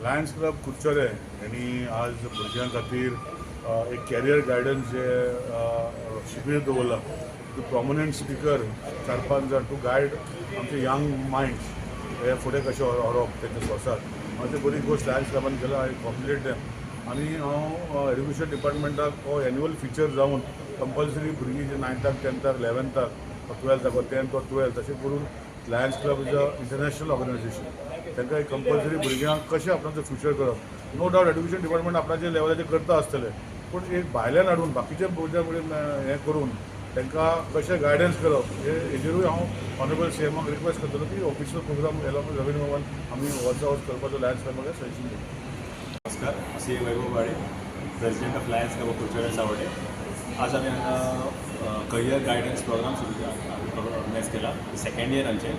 Lines club कुडचडे यांनी आज भुरग्यां खातीर एक कॅरियर गायडन्स जे शिबीर दवरलां. प्रॉमिनंट स्पिकर चार पांच जाण टू गायड आमचे यंग मायंड्स हे फुडें कशें व्हरप तेंच्या संवसार. अशें बरी गोश्ट लायन्स क्लबान केला. I compliment them. आनी हांव एज्युकेशन डिपार्टमेंटाक हो एन्युअल फिचर जावन कंपल्सरी भुरगीं जे नायन्थाक, टेंथाक, इलेवन्थाक, ट्वेल्थाक, टेंथ ऑर ट्वेल्थ अशें करून, Lions Club is a international organization, तांकां एक कंपल्सरी भुरग्यांक कशें आपणाचो फ्युचर करप. नो डावट एज्युकेशन डिपार्टमेंट आपणाच्या लेवलाचेर करता आसतलें, पूण एक भायल्यान हाडून बाकीच्या भुरग्यां कडेन हें करून तांकां कशें गायडन्स करप हे हेजेरूय हांव ऑनरेबल सीएमाक रिक्वेस्ट करतलो की ऑफिशियल प्रोग्राम एलॉंग रवींद्र भवन आमी वर्सा वर्स करपाचो लायन्स क्लबाक सजेशन दिता. नमस्कार, C A Vaibhav Wade, President of Lions Club of Curchorem Savordem. आज आमी हांगा करियर गायडन्स प्रोग्राम सुरू ऑर्गनायज केला. सेकंड इयर आमचें.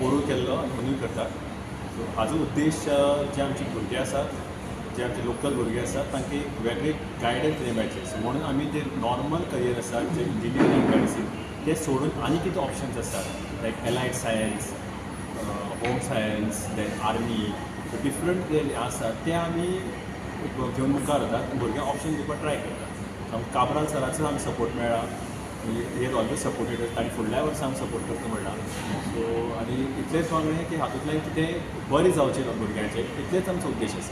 पोरूं केल्लो आनी अंदूय करतात. सो हाजो उद्देश जे आमचे भुरगे आसात, जे आमचे लोकल भुरगे आसात, तांकां एक वेगळे गायडन्स कितें मेळचें. सो म्हणून आमी ते नॉर्मल करियर आसात जे इंजिनियरींग, मेडिसीन, ते सोडून आनी कितें ऑप्शन्स आसात, like allied science, home science, then army, different जे आसात ते आमी घेवन मुखार वतात. भुरग्यांक ऑप्शन दिवपाक ट्राय करतात. आमकां काब्राल सराचो आमकां सपोर्ट मेळ्ळा. He has always supported. तांणी फुडल्याय वर्सा आमकां सपोर्ट करता म्हणलां. सो आनी इतलेंच मागणें की हातूंतल्यान कितें बरें जावचें भुरग्यांचें, इतलेंच आमचो उद्देश आसा.